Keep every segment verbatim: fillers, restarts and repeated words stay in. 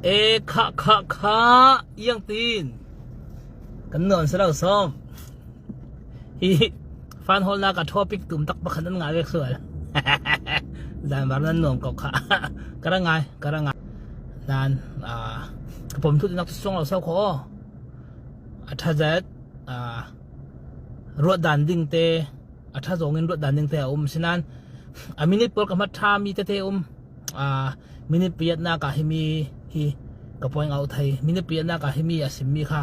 E kha kha kha, iang tin kan nuam si lo sawm. Hi fan hawlna ka topic tum tak pakhat nan ngah vek sual. Zanbar nan nuam kau kha. Ka ra ngai, ka ra ngai. Nan, ah, ka pom thu tinak tu suang lo sau kho. A tha zat, ah, ruat dan ding te, a tha zawngin ruat dan ding te a um sinan, a minute pawl ka hmat tha mi te te um. Ah, minute pariatna ka hi mi hi ka point out thei. Minute pariatna ka hi mi a sim mi kha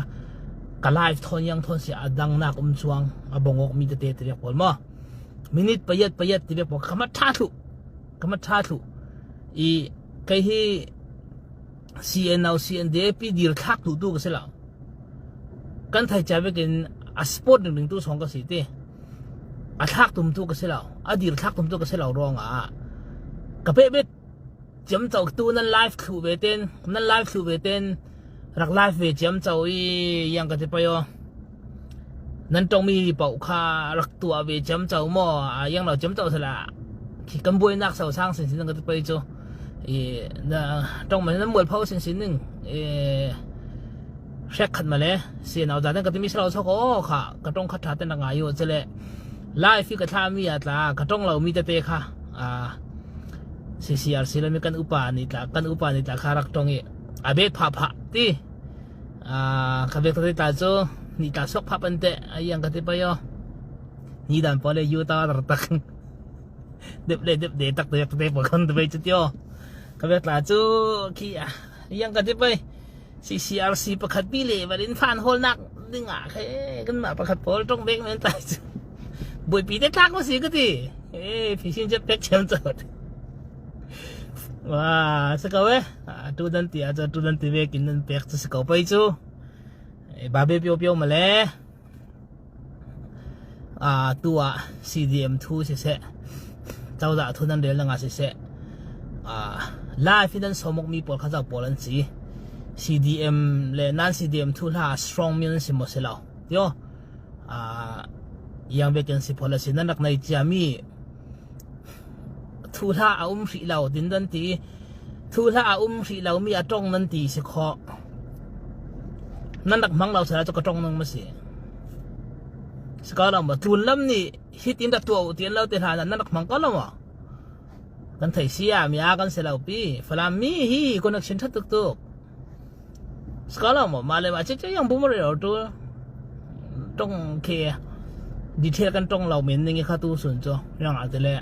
ka live thawn yang thawn si a dang nak um chuang a bongok mi te te te pawl maw. Minute pariat pariat te pawl ka hmat tha thlu. Ka hmat tha thlu. I kei hi C N O, C N D A P dir thlak tu tu ka si lo. Kan thai cha vekin a sport ning ning tu song ka si ti. A thlak tum tu ka si lo. A dir thlak tum tu ka si lo rong a. Ka pe bet ciam chau tu nan live thlu ve ten, nan live thlu ve ten, rak live ve ciam chau i yang ka ti pa yo. Nan tong mi pau kha rak tua ve ciam chau mo, a yang lo ciam chau sala. Ki kan buai nak sau sang sin sin ka ti pa i chu. I, na, tong man nan mual phau sin sin ning. I, hrek khat ma le, si nau za den ka ti mi salo so ko kha, ka tong khat tha ten na ngai yo chele. Live hi ka thla mi a tla, ka tong lo mi te te kha. A, C C R C lo mi kan upa ni tla, kan upa ni tla kha rak tong i. A bet pha pha ti. A, ka bet ka ti tla chu, ni tla sok pha pan te, a yang ka ti pa yo. Ni dan pa le yu ta rar tak. Dep le dep de tak te te pa kan te bai chu tio. Ka bet tla chu, ki a, yang ka ti pa. C C R C pakhat pi le, valin fan hawlnak ding a khe, kan ma pakhat pawl tong vek men tai chu. Buai pi te tak ma si ka ti. E, phi sin chat pek chem chot. Wa, sa ka we. A, tu dan ti a, tu dan ti vekin nan pek chu sa ka pai chu. E, ba be pio pio ma le. A, tua C D M thu si se. Chau za thu nan rel na nga si se. A, live hi nan somok mi pawl kha zau pawl an si. C D M le nan C D M thu hla strong mi nan si mo se lo. Tio. A, yang vekin si pawl a si nan rak nai chia mi. Thuhla a um hrih lo, din dan ti. Thuhla a um hrih lo mi a tong nan ti si kho. Nan rak hmang lo sala chu ka tong nang ma si. Si ka lo ma, tun lam ni, hit in da tua u ti an lo te hla nan rak hmang ka lo ma. Kan thei si a, mi a kan si lo pi. Falam mi hi connection that tuk tuk. Scholar mo, ma le ma che che yang bu mo re tu. Tong ke detail kan tong lo min ning kha tu sun cho. Yang a te le.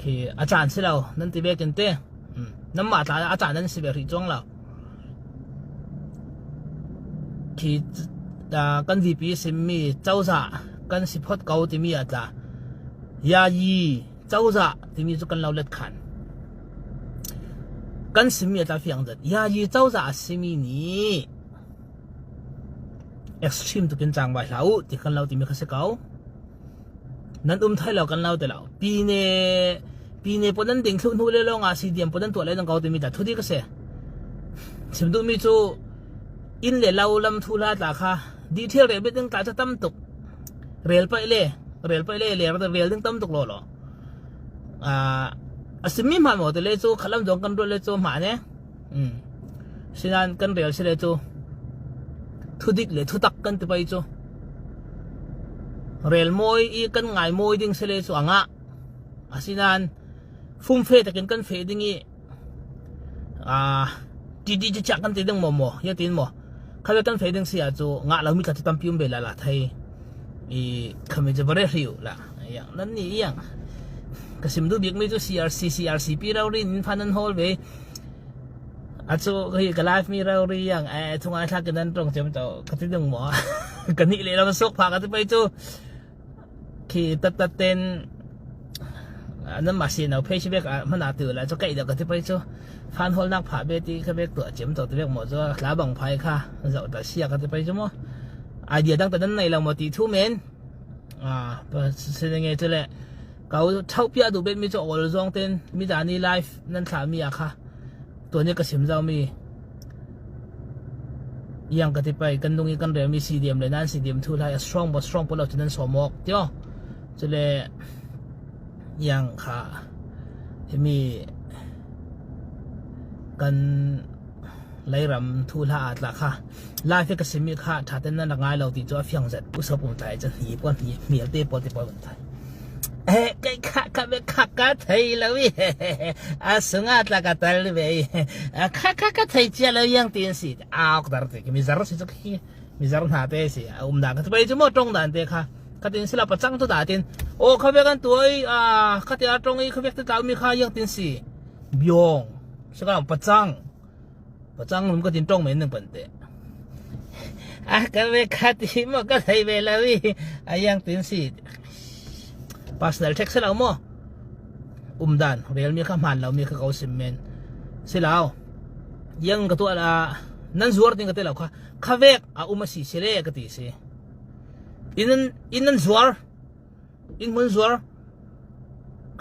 Ke a chan si lo, nan ti be ken te. Hmm. Nan ma tla a chan nan si be ri chong lo. Ke, a, kan V P sim mi chau za, kan si phot kau ti mi a tla. Ya yi, chau za, ti mi chu kan lo let khan. Kan sim mi a tla fiang zat. Ya yi chau za a si mi ni. Extreme tu kin chang vai hlau, ti kan lo ti mi kha se kau. Nan um thai lo kan lo te lo. Pi ne, pi ne po nan ding thlu hnu le lo nga C D M po nan tua le nang kau ti mi ta thu di ka se. Sim du mi chu in le lo lam thu la tla kha. Detail rel bit ding tla cha tam tuk. Rel pai le, rel pai le, le rel ding tam tuk lo lo. A, a sim mi hma mo te le chu, khalam dong kan ro le chu hma ne. Hmm. Sinan kan rel si le chu. Thudik le thutak kan ti pai chu. Rel moi i kan ngai moi ding si le chu anga. A sinan fum fe takin kan fe ding i. A, ti di chak kan ti ding mo mo, ya tin mo. Kha ve kan fe ding si a chu nga lo mi ka ti tam pium be la la thai. I khami je bare hriu la. Yang nan ni yang. Ka sim du bik mi chu C R C, C R C pi rau ri nin phan nan hol ve. A chu hi ka live mi rau ri yang, eh, thungai thlak in nan tong chem tau. Ka ti ding mo. Ka ni le lam sok pha ka ti pai chu. Khi tat tat ten, a, nan ma si nau page bek a, hmana tu la chu kai da ka ti pai chu. Fan hol nak pha be ti ka bek tu a chem tau ti bek mo chu. Hla bang phai kha. Zau ta sia ka ti pai chu mo. Idea dang ta nan nai lo mo ti thu men. A, pa, si, si, nge chu le. Kau thau pia du bet mi chu ol zong ten, mi da ni live nan thla mi a kha. Tua ni ka sim zau mi. Yang ka ti pai, kan dung i kan rel mi C D M le nan C D M thu lai a strong bo strong po lo chu nan so mok. Tio. Chu le, yang kha. Hi mi. kan Lairam thu hla a tla kha, live ka sim mi kha ṭha ten nan rak ngai lo ti chu a fiang zet. U Sopum Tlai chu hni pawh hni, hmial te pawh te pawh kan thai. Eh, kei kha, kha ve kha ka thei lo i. A sunga tla ka tal ve i. A kha, kha, ka thei chia lo yang tin si. A awk dar te, mi zar si chu khi, mi zar hna te si. A um dan ka pai chu maw, ṭawng dan te kha. Ka tin si la pachang tu da tin. O, kha ve kan tuai, a, kha te a ṭawng i, kha ve te tla mi kha yang tin si. Biawng. Si ka pachang. Pachang lum ka tin ṭawng men ning pan te. A ka ve kha ti maw ka thei ve lo i. A yang tin si. Personal text si lo maw. Um dan, rel mi kha hman lo mi kha ko sim men. Si lo. Yang ka tuah la, nan zuar tin ka ti lo kha. Kha vek a um a si si le ka ti si. In nan, in nan zuar. In hmun zuar.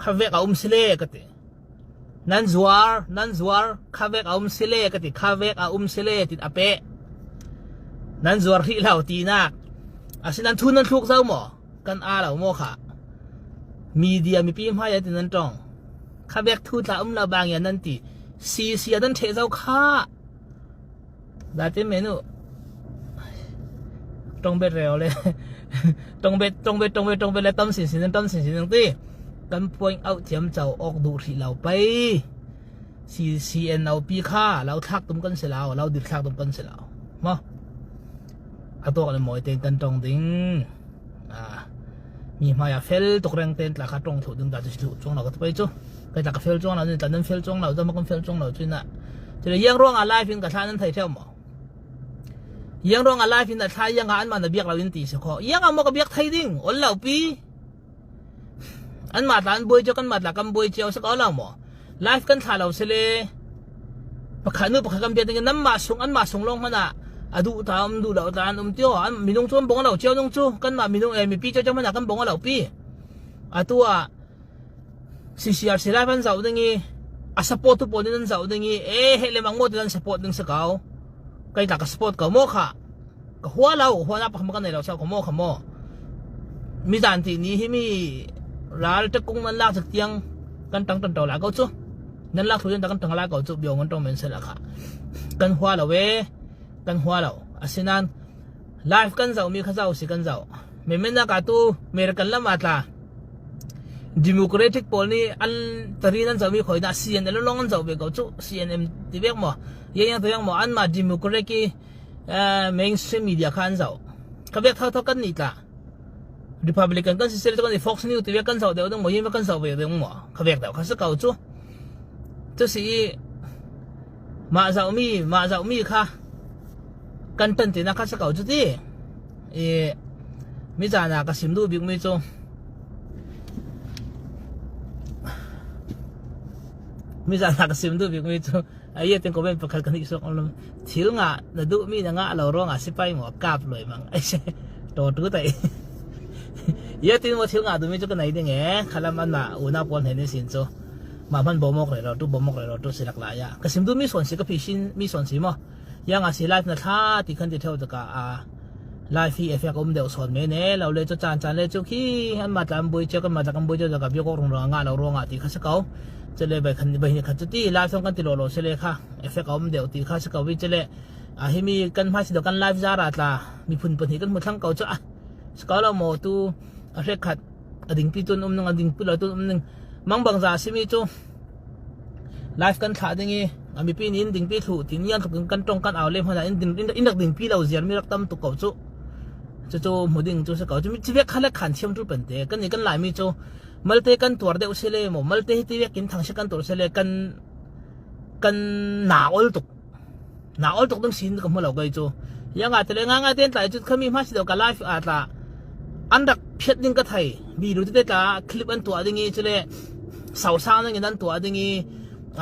Kha vek a um si le ka ti. Nan zuar, nan zuar, kha vek a um si le ka ti, kha vek a um si le tin a peh. Nan zuar hrih lo tinak. A si nan thu nan thluk zo maw? Kan a lo maw kha? Media mipi hmai a tin nan ṭawng. Kha vek thu tla um lo bang ia nan ti. Si si a nan ṭheh zo kha. Dati menu. Ṭawng bet reu le. Ṭawng bet, ṭawng bet, ṭawng bet, ṭawng bet le tam sin sin, tam sin sin ti. Kan point out thiam chau awk duh hrih lo pai. Si, si en lo pi kha, lo thlak tum kan si lo, lo dir thlak tum kan si lo. Maw. A tuak le mawi te kan ṭawng ding. A, mi hmai a fel tuk reng ten tla kha ṭawng thluh ding ta chu thluh chuang lo ka ti pai chu. Kei tla ka fel chuang lo, ni tla nan fel chuang lo, tla ma kan fel chuang lo chu ina. Chule yang ruang a live in ka thla nan thei theu maw? Yang ruang a live in a thla yang a anmah na biak lo in ti si khaw. Yang a maw ka biak thei ding, ol lo pi. Anmah tla an buai chiau, kanmah tla kan buai chiau si ko lo maw? Live kan thla lo si le. Pakhat nu pakhat kan biak ding, nanmah sung, anmah sung lawng hmana a duh ta um, duh lo ta an um tio. An minung chu an bawng lo chiau nung chu, kanmah minung, eh, mipi chiau chiau hmana kan bawng lo pi. A tu a C C R C live an zauh ding i, a support tu pawl nin an zauh ding i, e, heh le mang maw tin an support ding si ko. Kei tla ka support ko maw kha. Ka hua lo, huana pakhat maw ka nei lo sau ka maw kha maw. Mi zan ti ni hi mi ral tek kung nan lak zik tiang kan tang tan to la ko chu. Nan lak thu tiang kan tang la ko chu, biawng kan tawng men se la kha. Kan hua lo e, kan hua lo. A si nan, live kan zau mi kha zau si kan zau. Memen na ka tu, American lam a tla. Democratic pawl ni an tari nan zau mi khoi na C N N lawng an zau ve ko chu, C N N ti vek maw. Yang yang ti vek maw, anmah Democratic i, eh, mainstream media kha an zauh. Kha vek thau thau kan ni tla. Republican kan si sel kan ni Fox News ti vek kan zauh deuh deuh maw, hi ma kan zauh ve deuh maw. Kha vek deuh kha si ko chu. Chu si i, mah zauh mi, mah zauh mi kha. Kan tan tina kha si ko chu ti. I, mi zana ka sim duh bik mi chu. Mi zana ka sim duh bik mi chu. A ia tin comment pakhat kan hih suak om lo. Thil ngah na duh mi na ngah lo ruangah sipai maw kap luai mang. Ai se. To tu tai. Ia tin maw thil ngah duh mi chu ka nei ding e. Khalam an mah unau pawl hnen i sin chu. Mah hman bawmawk rero tu, bawmawk rero tu si lak lai a. Ka sim duh mi suan si ka phi sin mi suan si maw. Yang a si live na thla ti khan ti theu taka a. Live hi effect a um deuh sawn mai ne lo le chu chan chan le chu khi anmah tla an buai chiau, kanmah tla kan buai chiau, ka biak awk rung rung a ngah lo ruangah ti kha si ko. Chule bai khan, bai ni khat chu ti live song kan ti lo lo si le kha effect a um deuh ti kha si ko i chule. A hi mi kan hmai si deuh kan live zara tla miphun pahnih kan hmu thlang ko chu a. Si ko lo maw tu a hrek khat a dingpi tun um ning, a dingpi lo tun um ning. Mang bang za si mi chu. Live kan thlah ding i, a mipi nin dingpi thluh, tin yan thluh kan ṭawng kan au lem hana in ding, in, in rak dingpi lo ziar mi rak tam tuk ko chu. Chu chu hmu ding chu si ko chu, mi chi vek kha le khan thiam ṭul pente, kan ni kan lai mi chu. Malte kan tuar deuh si le maw, malte hi ti vek in thang si kan tuar si le kan, kan na ol tuk. Na ol tuk ding sin ka hmu lo kei chu. Yang a te le nga nga ten tlai chu khami hma si deuh ka live a tla. An rak phiat ding ka thei. Bi lu te tla clip an tuah ding i chule. Sau sang ding in an tuah ding i.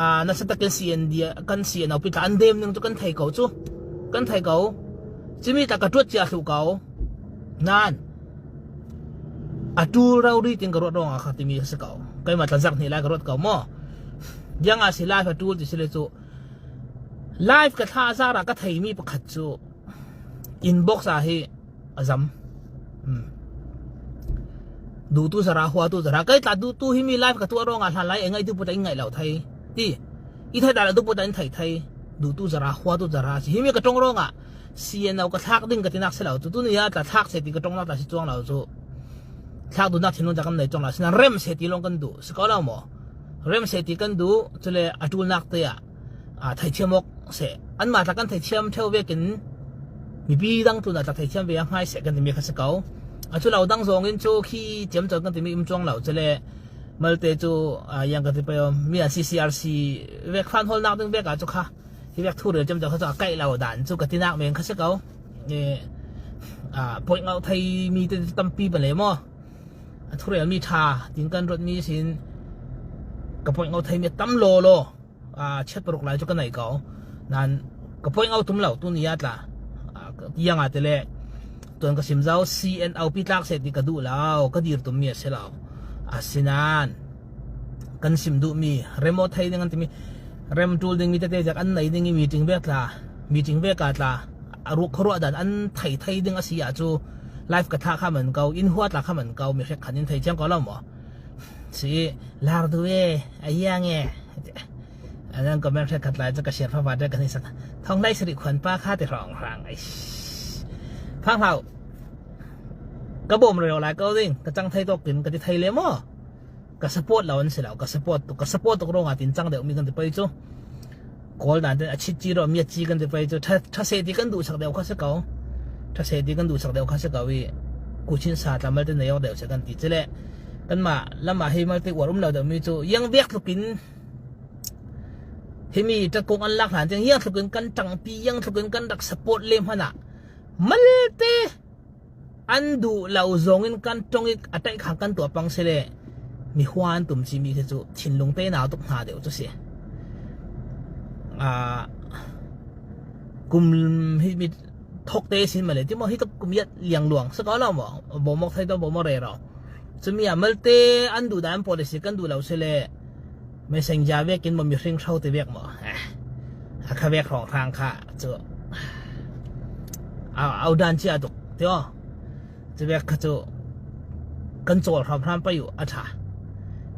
A, nasa tak kan C N D, kan C N O pi tla an dem ding chu kan thei ko chu. Kan thei ko. Chimi tla ka tuat chia thlu ko. Nan. A tul rau ri tin ka ruat rawng a kha ti mi ka si ko. Kei ma tla zak ni lai ka ruat ko maw. Yang a si live a tul ti si le chu. Live ka thla zara ka thei mi pakhat chu inbox a hi a zam. Hmm. Dutu zara, huatu zara. Kei tla dutu hi mi live ka tuah rawng a hlan lai e ngai tu puta in ngai lo thei. Ti. I thei ta lo tu pu ta in thei thei. Du tu zara, hua tu zara. Si himi ka tong ronga. Si en lo ka thlak ding ka tinak si lo. Tu tu ni ya ta thlak se ti ka tong nak ta si chuang lo chu. Thlak du nak thin long ta kan nei chuang lo. Sina rem se ti long kan du. Si ko lo mo. Rem se ti kan du. Chule a tul nak te ya. A thei thiam ok se. An ma ta kan thei thiam theu vekin. Mipi dang tu na ta thei thiam ve a ngai se kan ti mi kha si ko. A chu lo dang zong in chu khi thiam chon kan ti mi im chuang lo. Chule malte chu, a, yang ka ti pa yo, mi an C C R C vek fan hol nak ding vek a chu kha. Hi vek thu rel chem chau kha chu a kai lo dan chu ka ti nak meng kha se ko. E, a, poi ngau thei mi te tampi pa le mo. A thu rel mi tha, tin kan rot mi sin. Ka poi ngau thei mi tam lo lo. A, chet paruk lai chu ka nei ko. Nan, ka poi ngau tum lo, tu ni ya tla. A, ka, yang a te le. Tuan ka sim zau, C N O pi tlak se ti ka duh lo, ka dir tum mi a si lo. A sinan. Kan sim duh mi, rem aw thei ding an ti mi. Rem tul ding mi te te jak an nei ding i meeting vek tla. Meeting vek a tla. A ruak kharuak dan an thei thei ding a si a chu. Live ka tla kha man ko, in hua tla kha man ko, mi hrek khan in thei thiang ko lo mo. Si, lar du e, a yang e. Anan comment hre khat lai chu ka share pha va de ka ni sa. Thong lai sri khwan pa kha te hrong hrang. Ai. Phang hlau. Ka bom reo lai ko ding, ka chang thei tok kin ka ti thei le mo. Ka support lo an si lo, ka support tu, ka support tok ronga tin chang deuh mi kan ti pai chu. Kol dan te a chit chi ro mi a chi kan ti pai chu. Tha, tha se ti kan du sak deuh kha se ko. Tha se ti kan du sak deuh kha se ko i. Ku chin sa tla mal te nei ok deuh se kan ti chele. Kan ma lama hei mal te uar um lo deuh mi chu. Yang vek lukin Himi ta kong an lak hlan tiang, yang thlukin kan tangpi, yang thlukin kan rak support lem hana. Malte an duh lo zongin kan tong ik a taih khang kan tuah pang sele. Mi huan tum ci mi khi chu thinlung te nau tuk hna deuh chu si. A, kum hi mi thok te sin male ti mo hi tuk kum yat liang luang sa ko lo mo. Bo mok thai to bo mo re ro. Chumi a malte an duh dan policy kan duh lo sele. Messenger vekin maw, mi hring hro ti vek maw. Eh, a kha vek hrawng hrang kha chu. A, au dan chia tuk ti aw. Chu vek kha chu kan chawl hram hram pai uh a tha.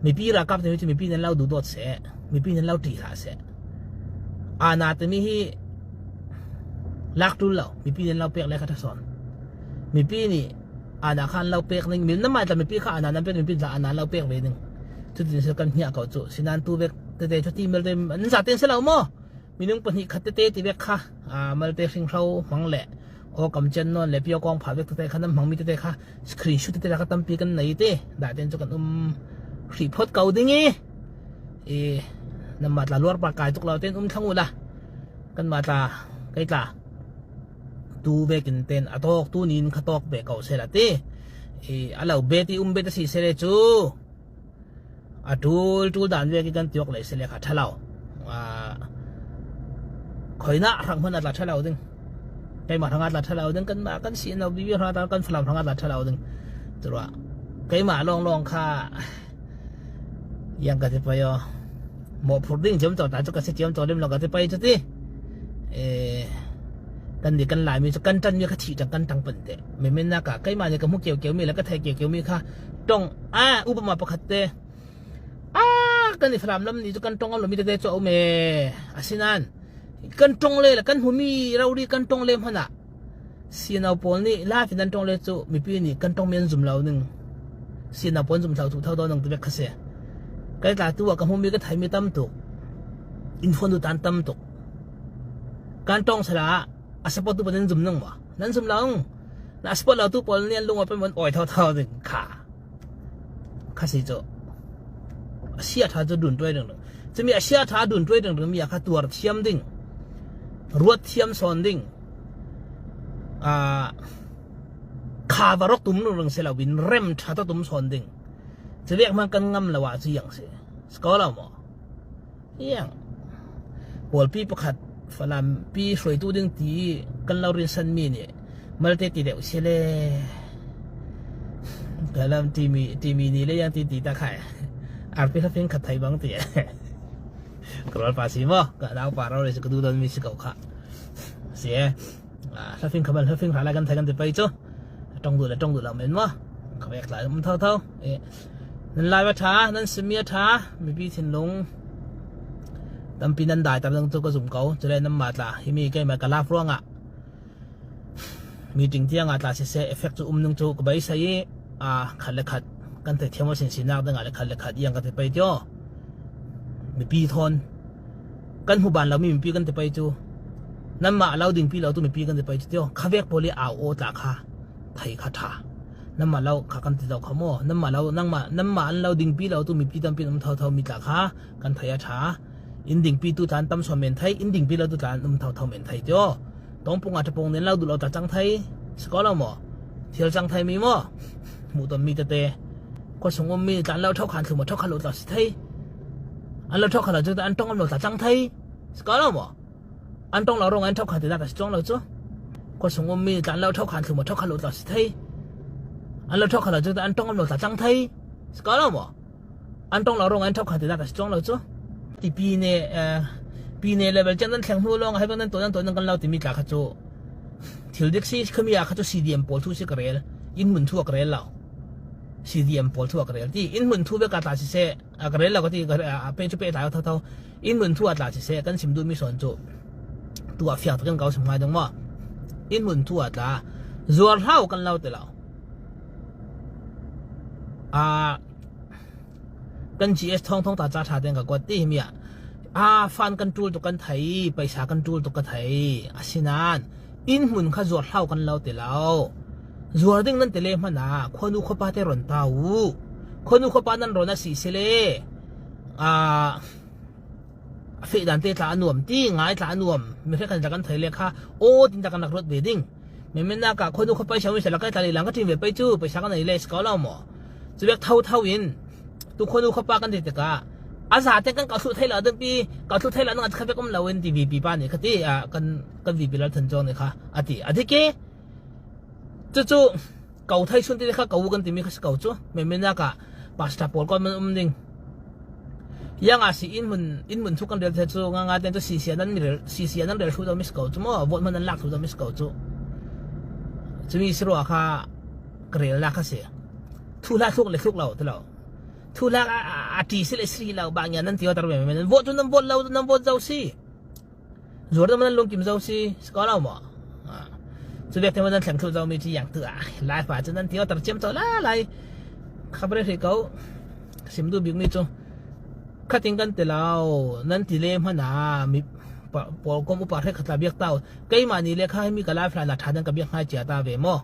Mipi ra kap ti mi chu mipi nan lo duh dawt se. Mipi nan lo ti hlah se. A na ti mi hi lak tul lo. Mipi nan lo pek le kha tha sawn. Mipi ni a na khan lo pek ning. Mi na mai tla mipi kha a na nan pek, mipi tla a na lo pek ve ning. Chutin se kan hniah ko chu. Sinan tu vek tete chuti malte an za ten se lo maw. Minung pahnih khat tete ti vek kha. A, malte hring hro hmang le. Aw kam chen nawn le pio kawng pha vek tete kha nan hmang mi tete kha. Screenshot tete kha tampi kan nei te. Dah ten chu kan um hrih phot ko ding i. I, namma tla luar pa kai tuk lo ten um thlang uh la. Kan ma tla, kai tla. Tu vekin ten a tawk, tu nin kha tawk ve ko se la ti. I, a lo be ti um be ta si se le chu. A tul, tul dan vek i kan tiok lei se le kha tha lo. A, khoina hrang hman a tla tha lo ding. Keima hrang a tla tha lo ding, kan ma, kan si no bi bi hrang a tla, kan falam hrang a tla tha lo ding. Tura. Keima long long kha. Yang ka ti pai aw. Mawhphurh ding ciam caw ta chu ka si ciam caw lim lo ka ti pai chu ti. Eh, kan ni kan lai mi chu kan ṭan mi kha thih ṭang kan ṭang pan te. Mi min na ka keima ni ka hmu keu keu mi le ka thei keu keu mi kha ṭawng a upama pakhat te. A kan ni falam lam ni chu kan ṭawng a lo mi te te chu a um e. A sinan. Kan ṭawng le la kan hmu mi rori kan ṭawng le hmana. Sianau pawl nih live in an ṭawng le cu mipi nih kan ṭawngmi an zum lo ning. Sianau pawl an zum thlau thuk thau dawn ning ti vek kha si. Kai tla tu ah ka hmuhmi ka theihmi tam tuk. In phone tu tan tam tuk. Kan ṭawng sala a support tu pawl nan zum ning maw? Nan zum lo. Na a support lo tu pawl nih an lung a pem an awi thau thau ding kha. Kha si cu. A sia ṭha cu dun ṭuai ringring. Cumi a sia ṭha dun ṭuai ringring mi a kha tuar thiam ding. Ruat thiam sawn ding. A, kha va rawk tum ringring si lo in rem ṭha ta tum sawn ding. Cuvek hmang kan ngam lo ah cu iang si. Si ko lo maw? Iang. Pawlpi pakhat Falampi hruaitu ding ti kan lo rinsan mi nih malte ti deuh si le. Ka lam timi, timi ni le yang ti ti ta khai. Arpi hlafing khat thai bang ti. Ka rual pa si maw? Ka nau pa rau le si ka duh dawn mi si ko kha. Si e. A, hlafing kha bal, hlafing hra lai kan thai kan ti pai cu. Ṭawng duh le ṭawng duh lo men maw? Ka vek lai um thau thau. E, nan lai va ṭha, nan simi a ṭha, mipi thinlung. Tampi nan dai tam dang chu ka zum ko, chule nanmah tla himi keimah ka love ruangah meeting tiangah tla sese effect chu um ning chu ka beisei i, a, khat le khat kan thei thiam a sin sinak dangah le khat le khat iang ka ti pei tio. Mipi thawn kan hmu ban lo mi mipi kan ti pei chu. Nanmah lo dingpi lo tu mipi kan ti pei chu tio. Khavek poli au o tla kha thei kha tha. Nanmah lo kha kan ti lo kha maw. Nanmah lo, nangmah, nanmah an lo dingpi lo tu mipi tampi um tho tho mi tla kha kan thei a tha. In dingpi tu tlan tam suam men thei, in dingpi lo tu tlan um tho tho men thei tio. Tongpunga thapung nen lo duh lo tla chang thei. Sikaw lo maw? Thil chang thei mi maw? Hmuh ton mi tete. Khuasung um mi tlan lo thok khan thlu maw thok khan lo tla si thei. An lo thok khan lo chu an tong am lo tla chang thei. Sikaw lo maw? An tong lo rong an thok khan ti na ka si tong lo chu. Khuasung um mi tlan lo thok khan thlu maw thok khan lo tla si thei. An lo thok khan lo chu an tong am lo tla chang thei. Sikaw lo maw? An tong lo rong an thok khan ti na ka si tong lo chu. Ti pi ne, eh, pi ne level chan nan thleng hnu long, hai bang nan to nan to nan kan lo ti mi tla kha chu. Thil dik si khami a kha chu C D M pawl thu si ka rel. In hmun thu a ka rel lo. C D M pawl thu a ka rel ti. In hmun thu ve ka tla si se. A ka rel lo ka ti ka, a, a pe chu pe tla tho tho. In hmun thu a tla si se. Kan sim duh mi sawn chu. Tu a fiang takin ka sim ngai dong maw. In hmun thu a tla. Zuar hlau kan lo ti lo. A, kan G S thawng thawng ta cha tha teng ka kuat ti hi mi a. A, fan kan tul tu kan thei, paisa kan tul tu ka thei. A sinan, in hmun kha zuar hlau kan lo ti lo. Zuar ding nan ti le hmana, khuanu khuapa te ron ta u. Khuanu khuapa nan ron a si se le. A, a feh dan te tla a nuam ti, ngai tla a nuam. Mi hre kan tla kan thei le kha, o tin tla kan lak ruat ve ding. Memena ka khuanu khuapa siang mi se la kai tla le lang ka tin ve pei chu, paisa kan nei le sikaw lo maw. Chu vek tho tho in, tu khuanu khuapa kan ti te ka. A za te kan ka thlu thei lo ding pi, ka thlu thei lo nang a kha vek um lo in ti V P pa ni kha ti, a, kan, kan V P Lal Than Chawng ni kha, a ti. A ti ke, chu chu, kau thai sun ti kha kau kan ti mi kha si kau chu. Memena ka pastor pawl kawm man um ding. Yang a si in hmun, in hmun thu kan rel the chu nga nga ten chu C C A nan mi rel, C C A nan rel thu dau mi si kau chu maw. Vote hman nan lak thu dau mi si kau chu. Chu mi si ruah kha ka rel la kha si. Thu hla thluk le thluk lo ti lo. Thu hla a, a, a ti si le si lo ba ngia nan ti aw tar ve me. Vote chu nan vote lo, nan vote zo si. Zuar dam nan lungkim zo si, sikaw lo maw. A. Chu vek te man nan thleng thu zo mi chi yang tu a. Lai pa chu nan ti aw tar chiam to la lai. Khabre hri kau. Sim du bik mi chu. Khating kan ti lo, nan ti le hmana, mi pa, pawl kom upa hre khat la biak tau. Keima ni le kha mi ka lai fla na tha dan ka biak ngai chia ta ve maw.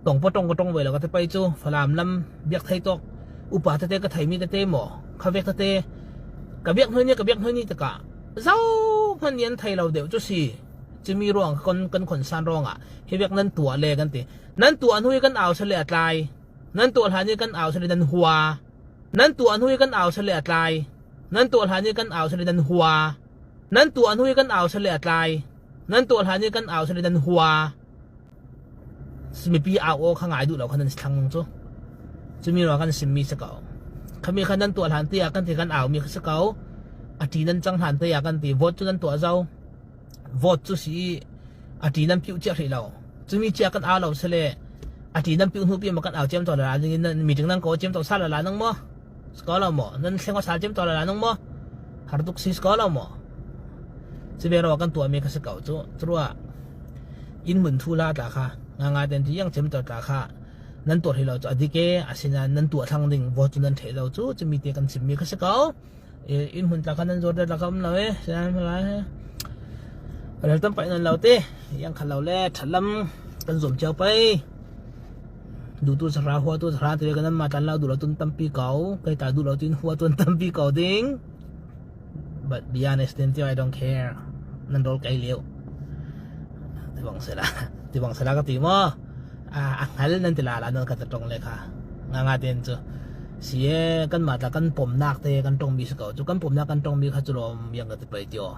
Tong pa tong ka tong ve lo ka te pai chu, Falam lam biak thei tawk. Upa tete ka thei mi tete maw. Kha vek tete. Ka biak hnuai ni, ka biak hnuai ni taka. Zo hman ni an thei lo deuh chu si. Chumi ruang kan, kan khonsan ruangah. Hi vek nan tuah le kan ti. Nan tuah hnuai kan au sa le a tlai. Nan tuah hlan ni kan au sa le nan hua. Nan tuah hnuai kan au sa le a tlai. Nan tuah hlan ni kan au sa le nan hua. Nan tuah hnuai kan au sa le a tlai. Nan tuah hlan ni kan au sa le nan hua. Mipi au aw kha ngai duh lo kha nan si thlang chu. Chumi ruang kan sim mi si kau. Khami kha nan tuah hlan tia kan ti kan au mi kha si kau. A ti nan chang hlan tia kan ti vote chu nan tuah zo. Vote chu si a ti nan piu chiah hrih lo. Chumi chiah kan au lo se le a ti nan piu hnu pi ma kan au chiam to la ding in meeting nan ko chiam to sa la la nang maw. Sikaw lo maw. Nan thleng aw sal chiam to la la nang maw. Har tuk si sikaw lo maw. Chu ve ro kan tuah mi kha si kau chu. Chu ruah in hmun thu la tla kha. Nga nga ten ti yang chiam to tla kha. Nan tuah hrih lo chu a dik e, a sinan nan tuah thlang ding vote chu nan thei lo chu. Chumi te kan sim mi kha si kau. E, in hmun tla kha nan zuar tla kha um lo e, sinan hma lai he. Rel tam pai nan lo te, yang kha lo le, thatlam kan zuam chiau pai. Dutu zahra, huatu zahra, te ve kan nan ma tlan lo duh lo tun tampi kau, kei ta duh lo tun huatu tampi kau ding. But be honest, then I don't care. Nan rol kei liau. Ti bang sela, ti bang sela ka ti maw. A, a ngal nan ti la la nan ka ta tong le kha. Nga nga ten chu. Si e, kan ma tla kan pom nak te kan tong mi si kau chu. Kan pom nak kan tong mi kha chu lom yang ka ti pai tio.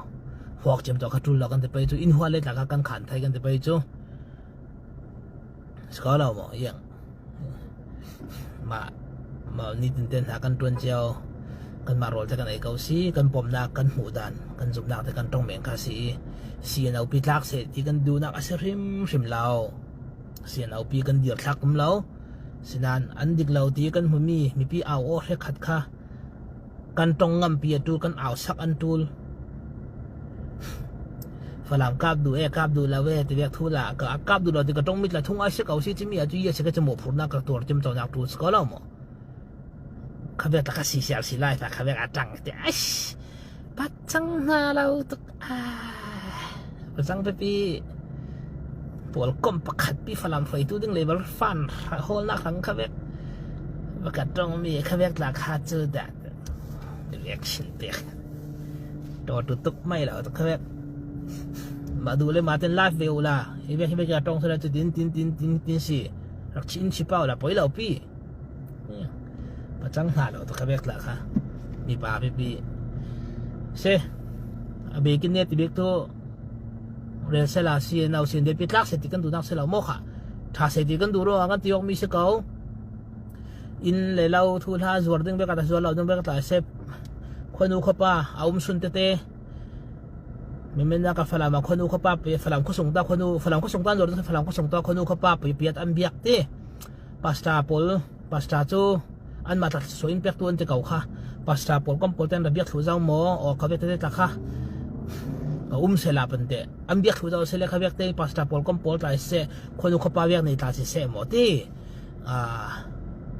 Huak chiam to kha tul lo kan ti pai chu. In hua le tla kha kan khan thai kan ti pai chu. Sikaw lo maw, yang. Ma, ma ni tin ten ha kan tuan chiau. Kan ma rol te kan ei kau si, kan pom nak kan hmuh dan, kan zumnak te kan tong meng kha si. Si a naupi tlak se ti kan duh nak a si hrim hrim lo. Si a naupi kan dir thlak um lo. Sinan an dik lo ti kan hmu mi, mipi au aw hre khat kha. Kan ṭong ngampi a ṭul, kan ausak an ṭul. Falam kap duh e, kap duh lo e ti vek thu la, ka kap duh lo ti ka ṭong mit la thung a si ko si, cimi a chu i a si ka chimo phurna ka tuar tim chawnak ṭul si ko lo maw? Kha vek ta ka si sial si lai ta kha vek a ṭang te. Ai, pachang hna lo tuk. Ai, pachang pepi. Pawl kom pakhat pi Falam hruaitu ding level fan hawlnak hrang kha vek. Vek a ṭong mi kha vek tla kha chu da. Reaction pek. Ṭawt tuk mai lo tuk kha vek. Mah duh le mah ten live ve uh la. Hi vek hi vek a ṭong sala chu tin tin tin tin tin si. Rak chin si pau la poi lo pi. Pachang hna lo tuk kha vek tla kha. Mipa pipi. Se. A bekin ne ti bek tu. Rel sela si nau sin de pi tlak se ti kan duhnak si lo maw kha. Ṭha se ti kan duh ro a kan ti awk mi si ko. Inn le lo thu hla zuar ding bek a ta zuar lo ding bek a ta se. Khuanu khuapa a um sun tete. Mimena ka Falam a khuanu khuapa pe Falam khusung ta khuanu Falam khusung ta zuar ding Falam khusung ta khuanu khuapa pe piat an biak ti. Pastor pawl, pastor cu anmah tla suai in pek tu an ti ko kha. Pastor pawl kom pawl ten ra biak thlu zau maw? Aw, kha vek tete tla kha. Ka um sela pente. An biak thlu zau sele kha vek te pastor pawl kom pawl tla se. Khuanu khuapa vek nei tla si se maw ti. Ah,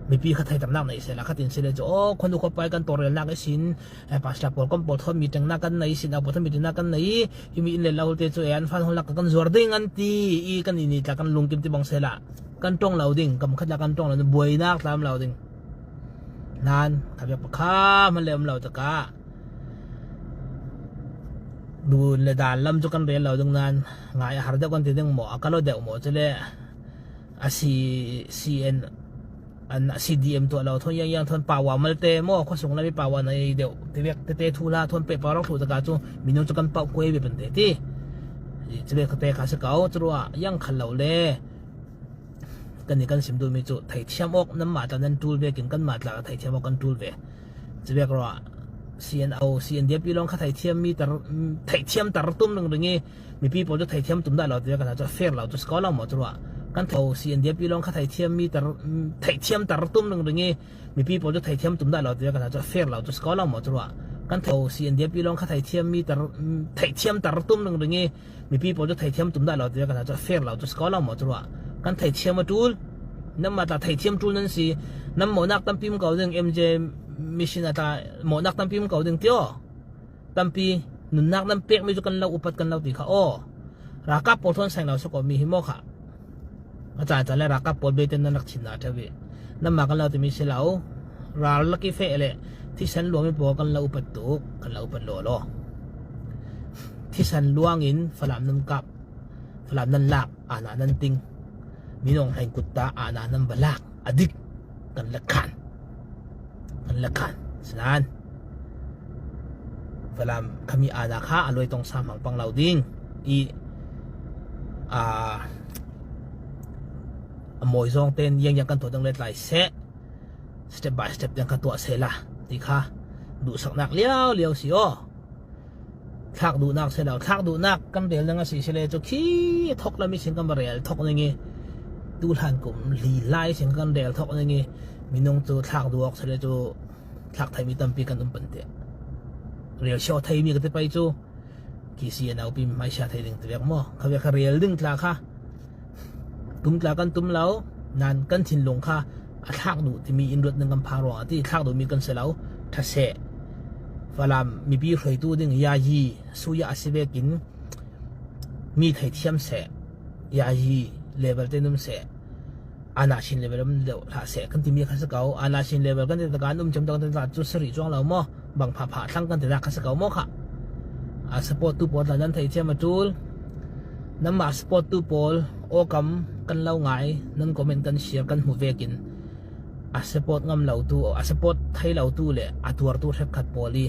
mipi kha theitamnak nei sela kha tin sele cu. Aw, khuanu khuapa kan tawrelnak ihsin. Eh, pastor pawl kom pawl thawn meeting nak kan nei sin, a pawl thawn meeting nak kan nei. Himi in le lo te cu, eh, an fan hol nak kan zuar ding an ti. I kan i ni tla kan lungkim ti bang sela. Kan ṭong lo ding, kam khat la kan ṭong lo ding, buainak tlam lo ding. Nan, kha vek pakha hman le um lo taka. Dun le dan lam cu kan rel lo ding nan, ngai a har deuh kan ti ding maw, a ka lo deuh maw, cu le a si, C N, an a C D M tuah lo, thawn yang yang thawn pawa malte maw, khuasung lam i pawa na ei deuh, ti vek tete thu hla, thawn peh pau rak thluh taka cu, minung cu kan pauh kuai ve pente ti. Cu vek tete kha si ko, cu ruah, yang khal lo le. Kan i kan sim duhmi cu theithiam awk nanmah tla nan ṭul vekin kanmah tla theithiam awk kan ṭul ve. Cuvek ruah C N O, C N D F i lawng kha theithiam mi tar, theithiam tar tum ringring i mipi pawl cu theithiam tum dah lo tivek a hna cu a fair lo cu si ko lo maw cu ruah. Kan thei C N D F i lawng kha theithiam mi tar, theithiam tar tum ringring i mipi pawl cu theithiam tum dah lo tivek a hna cu a fair lo cu si ko lo maw cu ruah. Kan thei C N D F i lawng kha theithiam mi tar, theithiam tar tum ringring i mipi pawl cu theithiam tum dah lo tivek a hna cu a fair lo cu si ko lo maw cu ruah. Kan theithiam a ṭul. Nanmah tla theithiam ṭul nan si. Nan mawhnak tampi um ko ding, M J mission a tla mawhnak tampi um ko ding ti aw. Tampi nunnak nan pekmi cu kan lo upat kan lo ti kha aw. Ralkap pawl thawn seng lo si ko mi hi maw kha. A caan caan le ralkap pawl beite nan rak thin hna ṭheu i nanmah kan lo timi si lo. Ral lak i feh le thisen luang i pawl kan lo upat tuk, kan lo upat lawlaw. Thisen luang in Falam nan kap, Falam nan lak, ana nan ting. Minung hlein kutta ana nan va lak, a dik kan la khan. Kan la khan. Sinan Falam khami ana kha a luai tong sa hmang pang lo ding i, a, a mawi zawng ten yang yang kan tuah dang le tlai seh. Step by step ten kha tuah seh la ti kha duhsaknak liau liau si aw. Thlak duhnak si lo, thlak duhnak kan rel dang a si si le cu khi thok lam i sin kan va rel thok ning i, tu hlan kum li lai sin kan rel thok ning i, minung cu thlak duh awk si le cu thlak theimi tampi kan um pante. Rel siaw theimi ka ti pei cu khi si a naupi hmaisa thei ding ti vek maw? Kha vek kha rel ding tla kha tum tla kan tum lo, nan kan thinlung kha a thlak duh timi in ruat ning kan pha ruang a ti thlak duhmi kan si lo, ṭha seh. Falam mipi hruaitu ding yayi suya a si vekin mi theithiam seh, yayi level te num seh. Ana sin level um deuh hlah seh kan timi kha si ko. Ana sin level kan ti taka an um cem tak kan ti tak cu sari cuang lo maw? Bang pha pha thlang kan ti nak kha si ko maw kha? A support tu pawl tla nan theithiam a ṭul. Nanmah support tu pawl awkam kan lo ngai, nan comment kan share kan hmu vekin a support ngam lo tu, a support thei lo tu le a tuar tu hrekkhat pawl i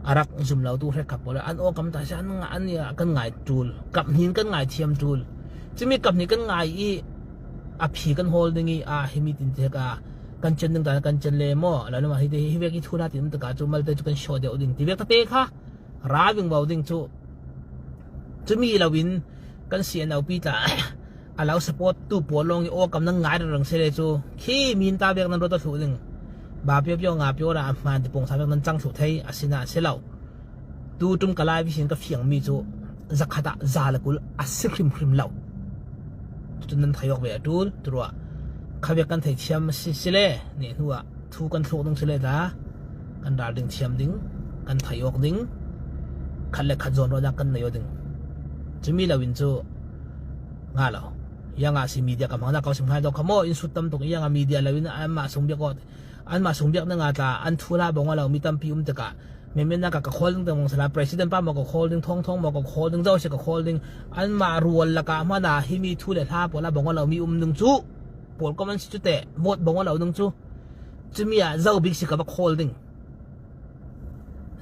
a rak zum lo tu hrekkhat pawl i an awkam ta si an, an i kan ngai ṭul. Kap hnin kan ngai thiam ṭul. Cumi kap hnin kan ngai i a phi kan hawl ding i a himi tin te ka kan cen ding ta kan cen le maw? Lo namah hi te hi vek i thu hna ti um taka cu malte cu kan show deuh ding ti vek ta te kha. Ra vingvo ding cu. Cumi lo in kan C N O P tla a lo support tu pawl lawng i awkam nan ngai ringring si le cu khi min ta vek nan ruat a thluh ding. Ba piopio nga pio ra a hman ti pawng sa vek nan cang thluh thei a sina a si lo. Tu tum ka lai vision ka fiangmi cu zakhat ah za le kul a si hrimhrim lo. Tutu nan thei awk ve a tul turuah khavek kan thei thiam si si le nih hnu ah thu kan thluk ding si le ta kan ral ding thiam ding kan thei awk ding khat le khat zawn ruahnak kan nei aw ding. Cumi lo in cu nga lo. Ianga si media ka hmang na kau sim hai dawk kha maw in sut tam tuk ianga media lo in anmah sung biak awk anmah sung biak na nga tla an thu la bawng a lo mi tampi um tikah menmen nak ka khawl ding tengmang sala president pa maw ka khawl ding thawngthawng maw ka khawl ding zawsia ka khawl ding anmah rual lakah hmana himi thu le hla pawl a bawng a lo mi um ding cu pawl comment si cu te vote bawng a lo ding cu cumi ah zo bik si ka va khawl ding.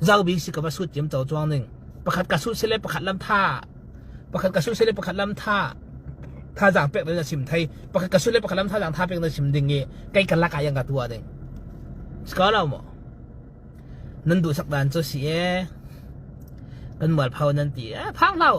Zo bik si ka va sut ciam co cuang ding. Pakhat ka sut si le pakhat lam tha pakhat ka sut si le pakhat lam tha tha zang pek na sim thei pakhat ka sut le pakhat lam tha zang tha pek na sim ding i kei ka lakah yang ka tuah ding. Si ko lo maw? Nan duhsak dan cu si e kan mualpho nan ti e phang hlau.